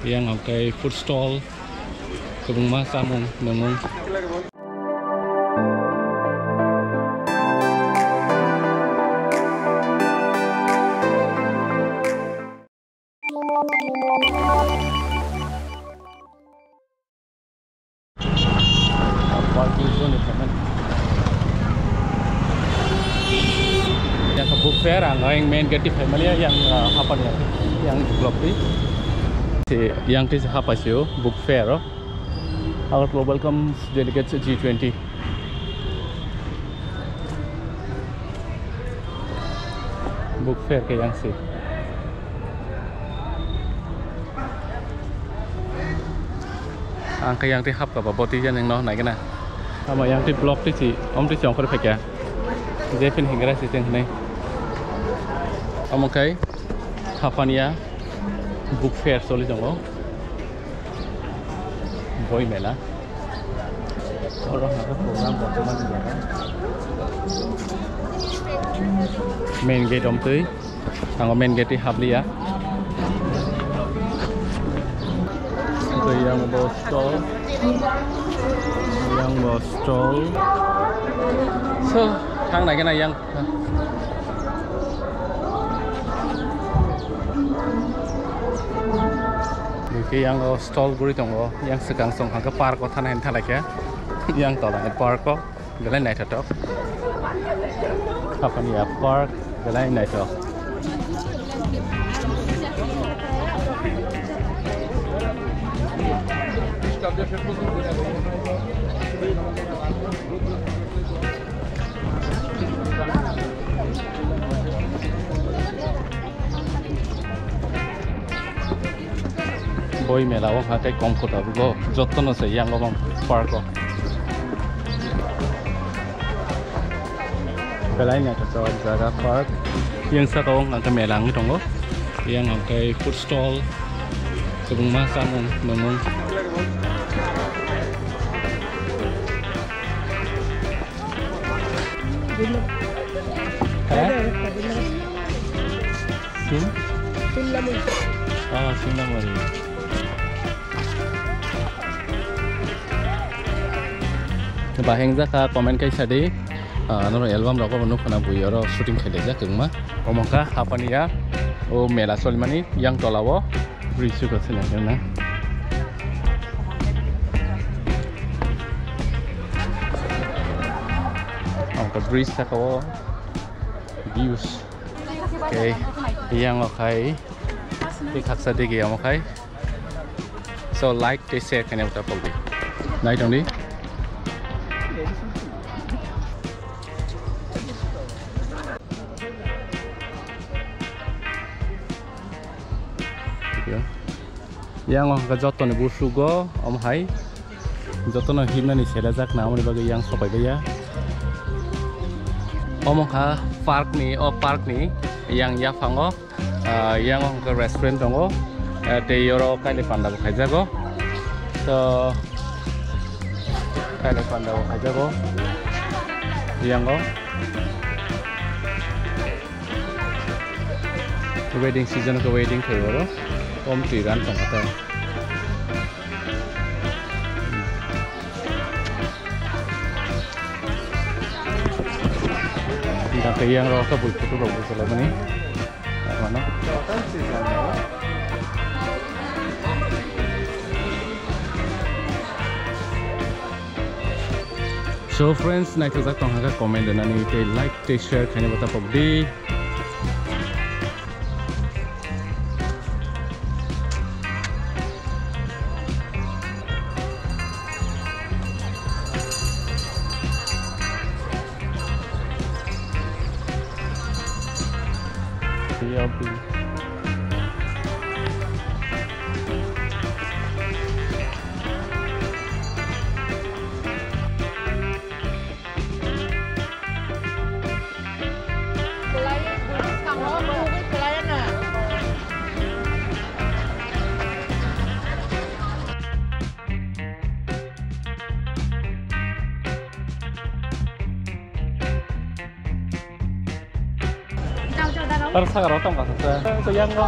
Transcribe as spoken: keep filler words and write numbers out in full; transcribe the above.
Yang hwnkhe food stall, kwbangma chamung nwngmung. Parking zone ni phaimani. Yang book fair ang, ang main gate ni phaimani, yang, ah, hapan yang, yang block ni. Si, yang ti hapa sio book fair o. Agartala welcomes delegates G twenty. Book fair khe yang si. Ang khe yang twi hapkha ba botwi ya ningno naigwna. Ama yang twi block twi si, om twi si ongkhor phaikha. Jefin hingra si teng hinai. Omo khai hapania book fair choli tongo. Boi mela. Oro hwnba khe program rok mani jaga. Main gate om twi. Ang o main gate twi habliya. Tei yang bo stall. Yang bo stall. So, thang nai gana yang. Hwnkhe yang o stall guri tongo, yang swkang song hwnkhe park o thana hwn thalaikha, yang tola ni park o belai naithotok. Hapania park belai naithok. Boi mela o hwnka tei kom kota bugo jotono se yang gomang park o. Belai naithotok jaga park. Yang saka o hwnka mela wngwi tongo. Yang hwnka food stall, kwbangma chamung nwngmung. Ha? Sim? Simlamuri. Ah, Simlamuri. Baheng jaka comment kai sadi. Ah, noro album rok bo nukho na bui oro shooting khaijak kwbangma. Omo kha hapania o mela solmani yang tola o. Bridge o kaisa naikhe na. Ang khe bridge saka o views. Okay, yang o khai. Tei khaksa digi amo khai. So like tei share khaina ta pogdi. Nai tongdi. Yang o hwnka jotoni busugo omo hai jotono himnani selajak na omoni bagwi yang sopai baiya. Omo kha park ni, o park ni yang yaphango, ah, yang o hwnka restaurant tongo, ah, tei oro kailai panda bo khaijago. To kailai panda bo khaijago yang o. Wedding season khe wedding khai oro. Om twi ran tong kha ta. Yang khe yang rok khe bui photo rok bujalaimani. Mano. So friends, naithokjak tong kha comment rwnani tei like tei share khaina bata pogdi. Tar saka rok tong kha sa. Yang no.